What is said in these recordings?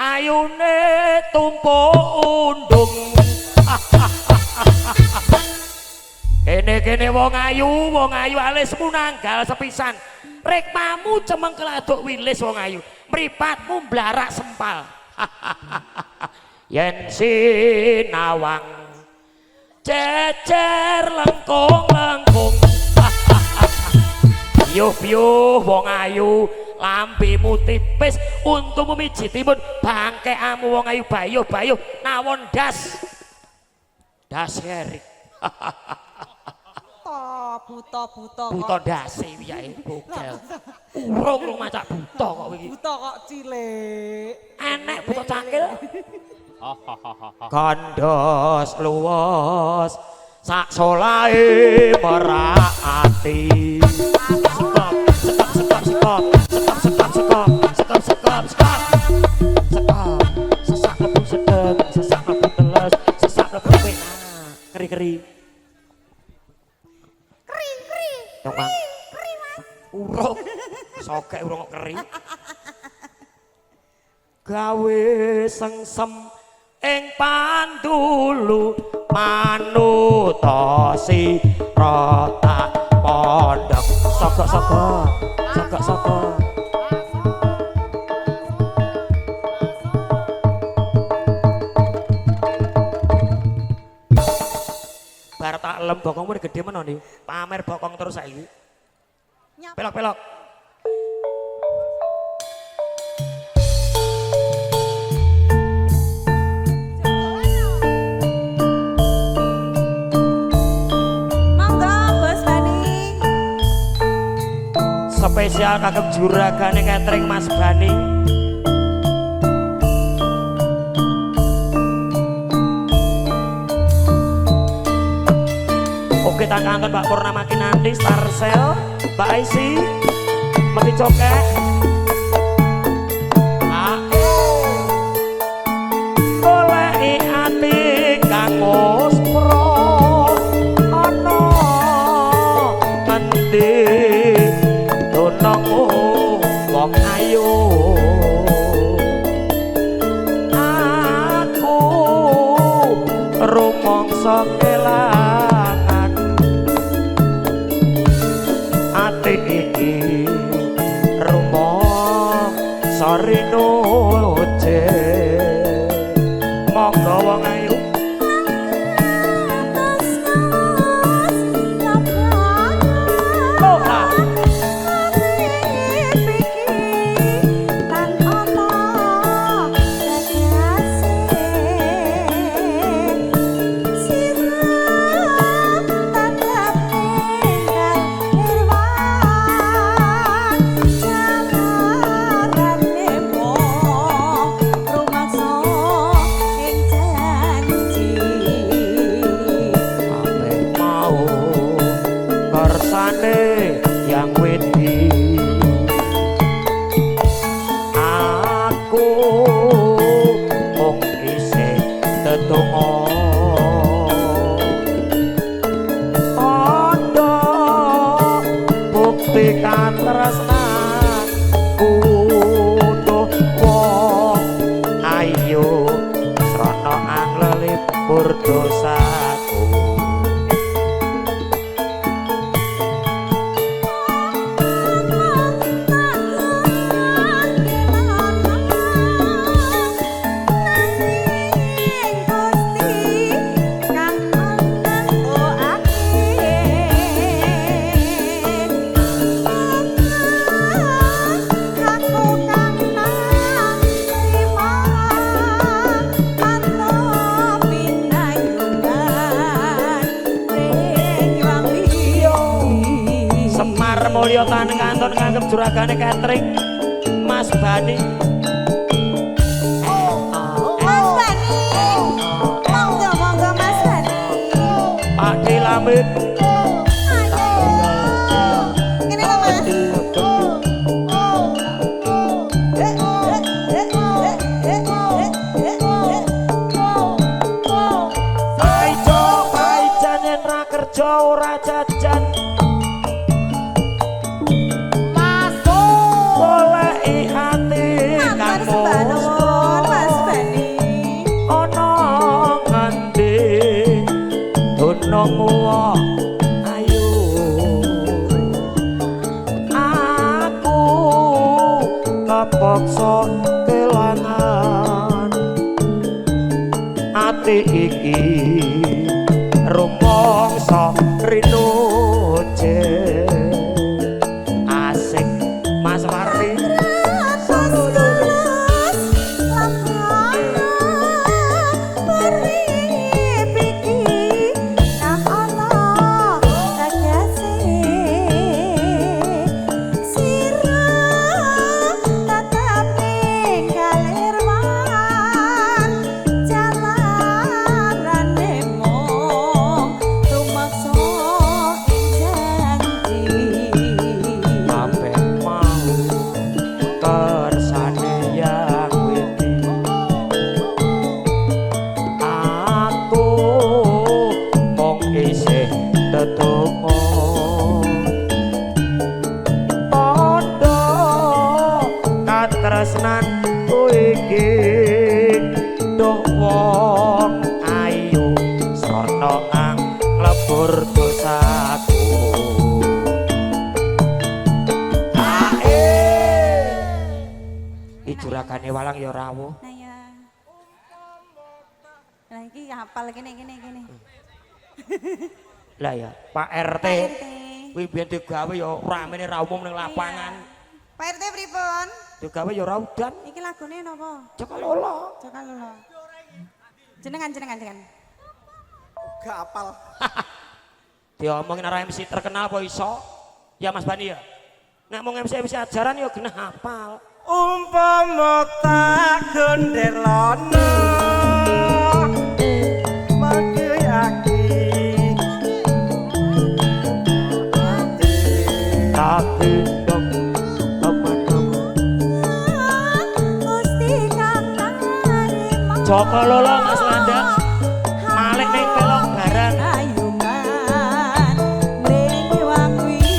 Ayune tumpuk undung. Kene-kene wong ayu alismu nanggal sepisan. Rikmamu cemeng keladuk wilis wong ayu. Mripatmu mblarak sempal. Yen sinawang jejer lengkung-lengkung. Yuh-yuh wong ayu, lambemu tipis, untumu miji timun, bangkekamu wong ayu bayuh-bayuh nawon das. Das herik. Buta buta buta ndase wiyake bogel. Urung rung macak buta kok wingi. Buta kok cilik. Enek buta cangkil. Kandos luwes sak solahe merak ati. Sekop sekop sekop sekop sekop sekop sekop sekop sekop sekop. Sekop sesak lebu sedeng, sesak lebu teles, sesak lebu penak. Keri-keri. Keri, keri mas. Urung, sokek urung kok keri. Gawe sengsem ing pandulu manuta sira tak pondhok. Sogok-sogok, sogok-sogok. Bar tak lem bokongmu gede meno nih. Pamer bokong terus saiki. Pelok-pelok. Monggo Bos Bani. Spesial kagem juragane catering Mas Bani. Oke, tak kantor Mbak Purnama Kinanti, Starsel, Mbak Aisy, Meti Cokek. Goleki ati kang muspro ana endi dunungmu wong ayu. Aku rumangsa kelangan ati iki rumangsa rinuje. Monggo wong ayu. Yang wedi aku mung isih tetunggo ana bukti katresnanku duh wong ayu srana anglelipur dosaku. Mulya tan kanton kagem juragane catering Mas Bani. Mas Bani. Monggo monggo Mas Bani. Pak Dilamit. Ayo. Kene lho Mas. Paijo paijan yen ra kerja ora jajan. kepaksa kelangan ati iki rumangsa rinuje asik Mas Wardi. Kabeh mau kersane yang wedi aku mung isih tetunggo tandha katresnanku iki duh wong ayu srana ang lebur dosaku. Iki juragane walang ya rawuh. Nah ya. Lah iki hafal kene kene kene. Lah ya, Pak RT. Pak RT. Kuwi biyen digawe ya ramene ra umum ning lapangan. Pak RT pripun? Digawe ya ora udan. Iki lagune napa? Jaka Lolo. Jaka Lolo. Jenengan jenengan jenengan. Gak apal. Diomongin arah MC terkenal apa iso? Ya Mas Bani ya. Nek mung MC MC ajaran ya genah hafal. Umpama tak gondelono maki Tak gendong temen-temen. Gusti kang tarima. Jaka Lolo Mas Landa. Malik ning pelok bareng. Ayuman mring wang widi.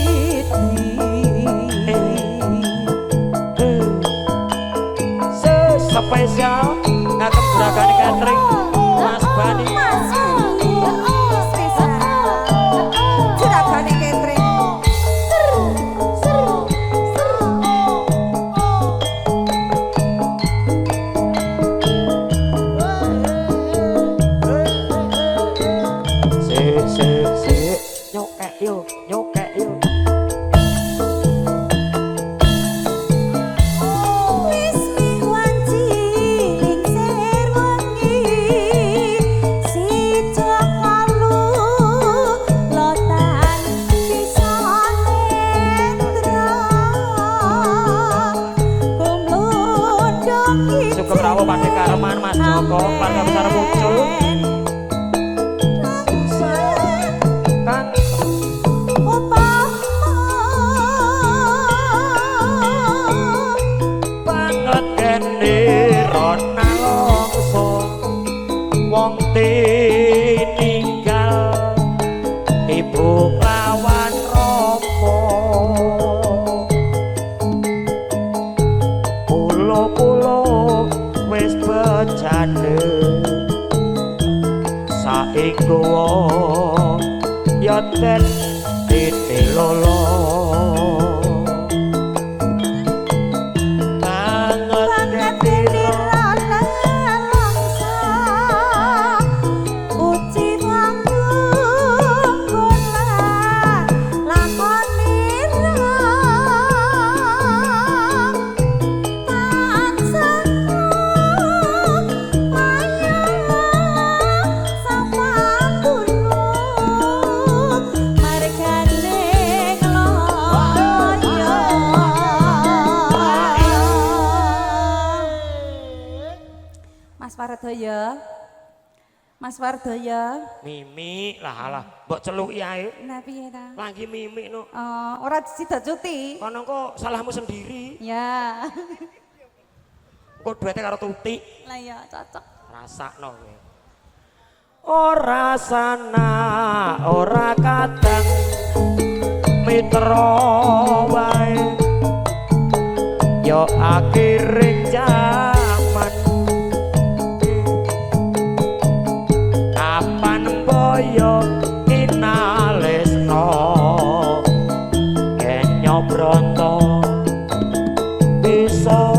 Spesial ngagem juragane catering Mas Bani. Mas Bani. Spesial. Juragane catering. Sik sik sik nyokek yo nyokek yo. Wismi wanci lingsir wengi si Jaka Lotan bisa netra kumlundung Sugeng rawuh Pakde Karman Mas Joko keluarga besar muncul. Kang banget kene rona longso wong tininggal ibu lawan romo pulo-pulo wis bejane saiki ya ten titi lolo banget Banget kene rona longso uci wangku kula lakonira tansah maya sapa guru margane kloyo. Mas Wardoyo. Mas Wardoyo. Mimi lah alah mbok celuki ae. Lah piye ta? Lagi mimi no. Oh, ora sida cuti. Kono kok salahmu sendiri. Ya. Engko duwete karo Tuti. Lah ya cocok. Rasakno kowe. Ora sana ora kadang mitra wae. Ya akhiring jaman kapan boyo kinalesno kenyo bronto bisa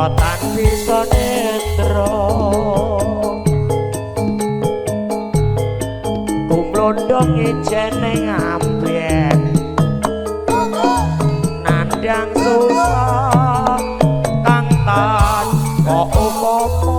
Rotan bisa nendra kumlondong ijene ngamben nandang susah kang tan kok upama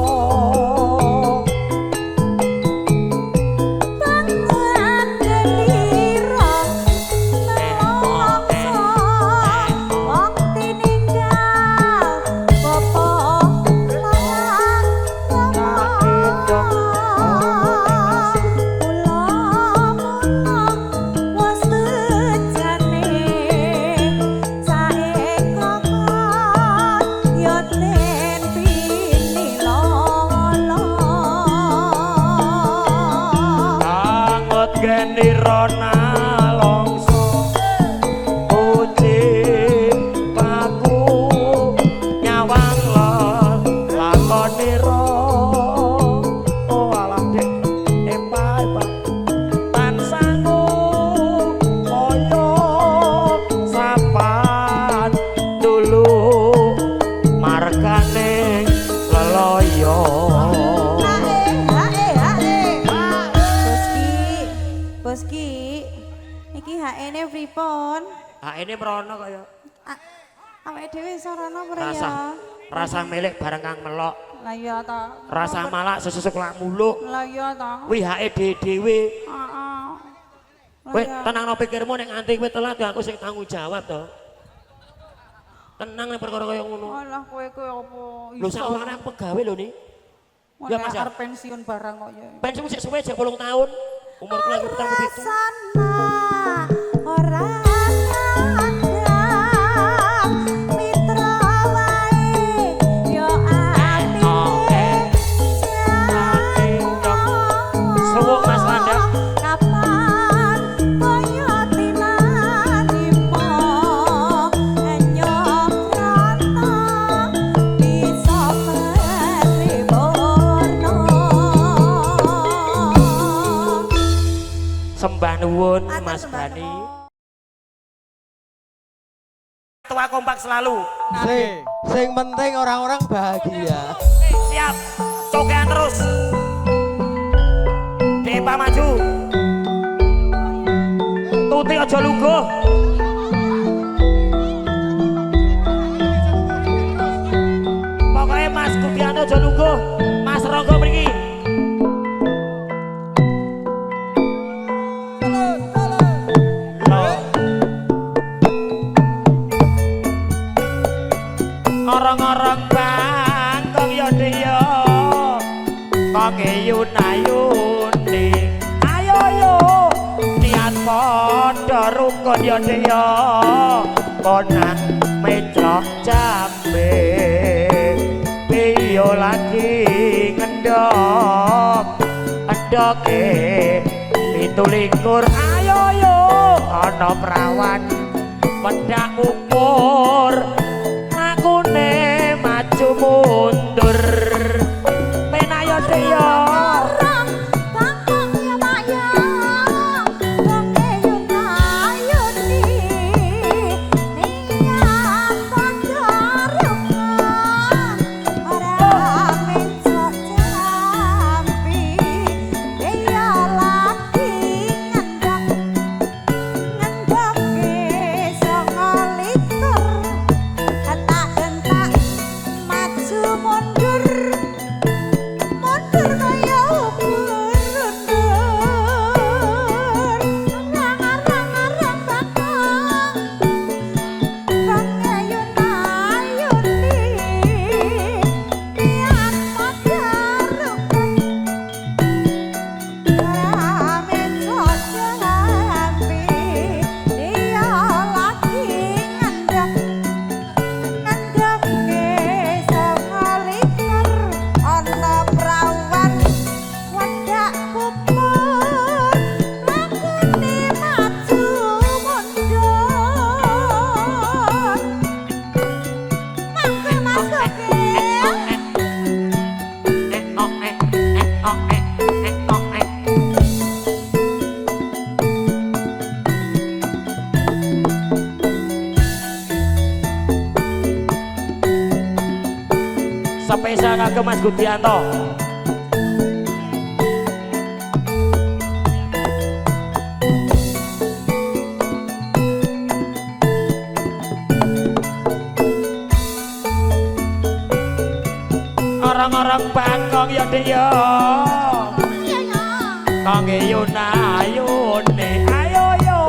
ini merono kaya awake dhewe iso rono mrene ya. Rasa milik bareng kang melok. Lah iya ta. Rasa malak sesusuk lak muluk. Lah iya ta. Kuwi hake dhewe. Heeh. Kowe tenangno pikirmu nek nganti kowe telat ya aku sing tanggung jawab to. Tenang nek perkara kaya ngono. Alah kowe kowe apa iso. Lho sakwara pegawe lho ni. Ya Mas arep pensiun barang kok ya. Pensiun sik suwe jek 8 tahun. Umurku lagi 47. Ora sembah nuwun Mas Bani. Tua kompak selalu. Sing penting orang-orang bahagia. Siap, cokean terus. Depa maju. Tuti aja lungguh. Pokoknya Mas Kubianto aja lungguh. Mas Ronggo mriki. Orang-orang bangkong yo yo kong yun-ayuni ayo yo niat padha rukun yo yo konang meclok jambe piyo lagi ngendok endoke 27 ayo yo ana prawan wedhak umur lakune maju mundur penak yo yo bangkong ya mak ya wonge yo ayuni niat padha rukun ora mencok jampi ya lagi ngendok ngendoke 29. Spesial kagem Mas Gudianto. Orang-orang Bangkok ya dek ya. Kangge yuna ayune ayo yo.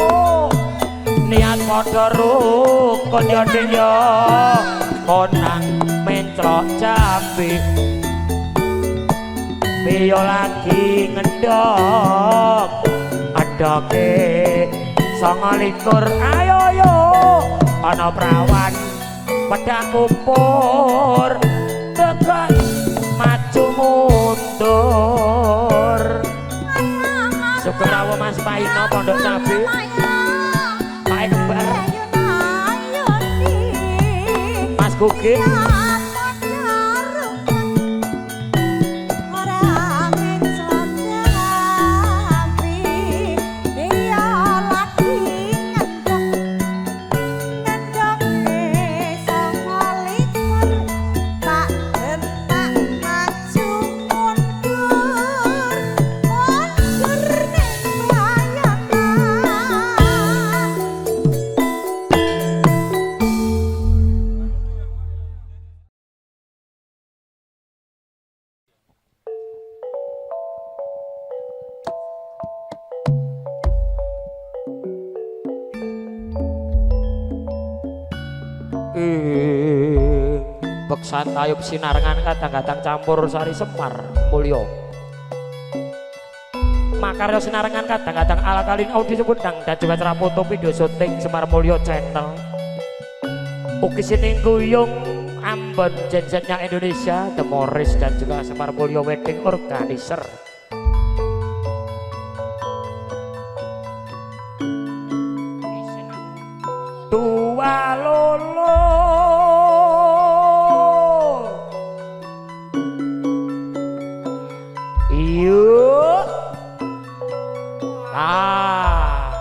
Niat padha rukun ya dek ya. Konang menclok jambi. Piyo lagi ngendhok. Endoke 29 ayo yo. Ana prawan pedang kupur tegak maju mundur. Sugeng rawuh Mas Paino Pondok Cabe. Pak Kembar. Mas Gugin. Beksan tayub sinarengan kadang-kadang campur sari Semar Mulyo. Makarya sinarengan kadang-kadang ala kalin audisi kundang dan juga cara foto video syuting Semar Mulyo channel. Ugi sining guyung Ambon gensetnya Indonesia The Morris dan juga Semar Mulyo Wedding Organizer. Dua lolo yuk ah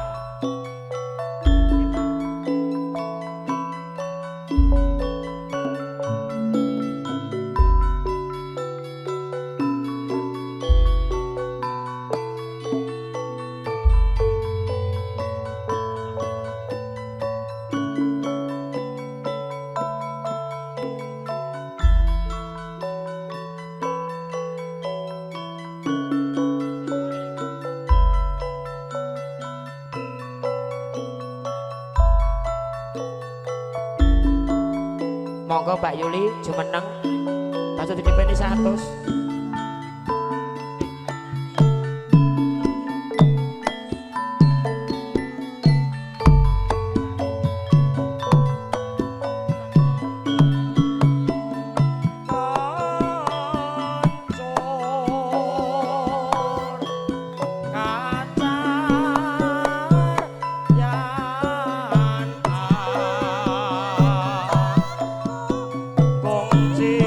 monggo Mbak Yuli jumeneng baca dipeni 100. Kongsi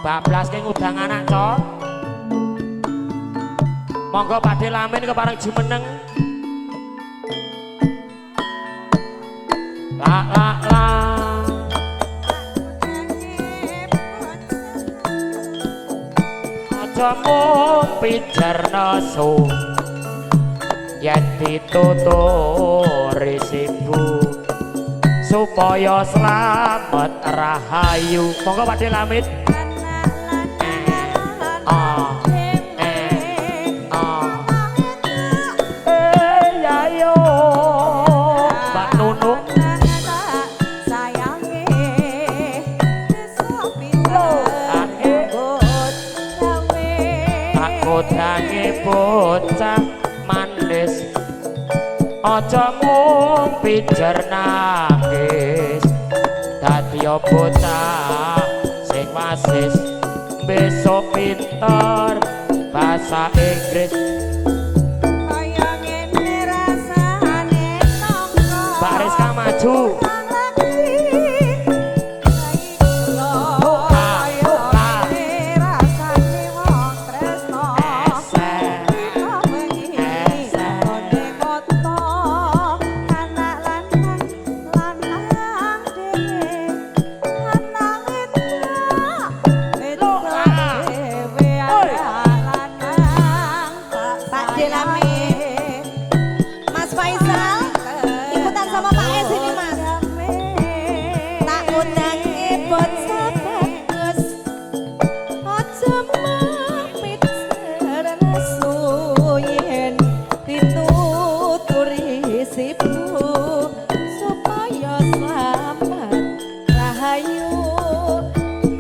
Bablas ke ngundang anak cok. Monggo Pakde Lamin kepareng jumeneng. La la la. Aja mung pijer nesu yen dituturi sibu supaya slamet rahayu. Monggo Pakde Lamin. Kodange bocah manis aja mung pijer nangis dadi bocah sing wasis besok pinter bahasa Inggris kaya ngene rasane tonggo. Mbak Rizka maju. Mas Faisal ikutan sama Pak Es ini Mas. Tak undange bocah bagus aja mamit nesu yen dituturi sibu supaya slamet rahayu.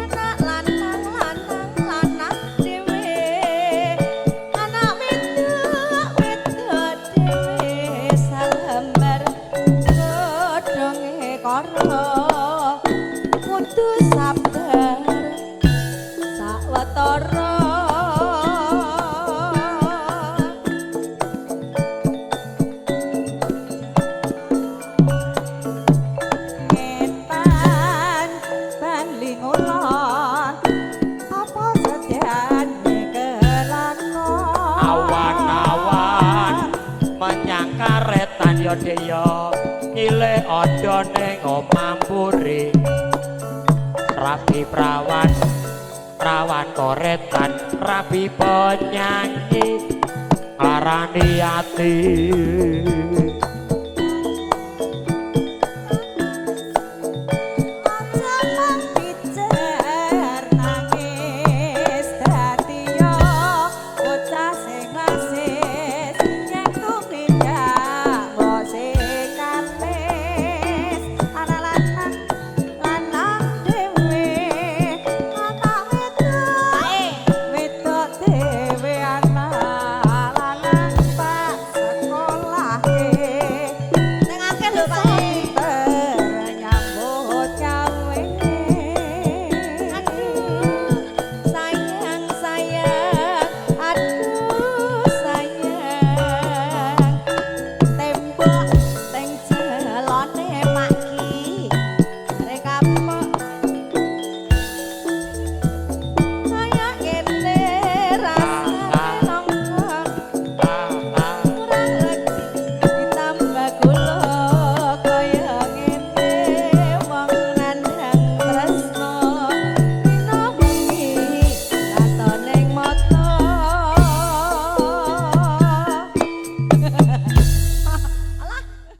Anak lanang lanang lanang dhewe, anak wedok wedok dhewe, salembar godhonge kara kudu sabar sawetara. Ngetan bali ngulon apa sediane kelakon. Awan-awan menyang karetan yo deyo nyile ada ning omah mburi. Rabi prawan prawan koretan rabi penyanyi nglarani ati.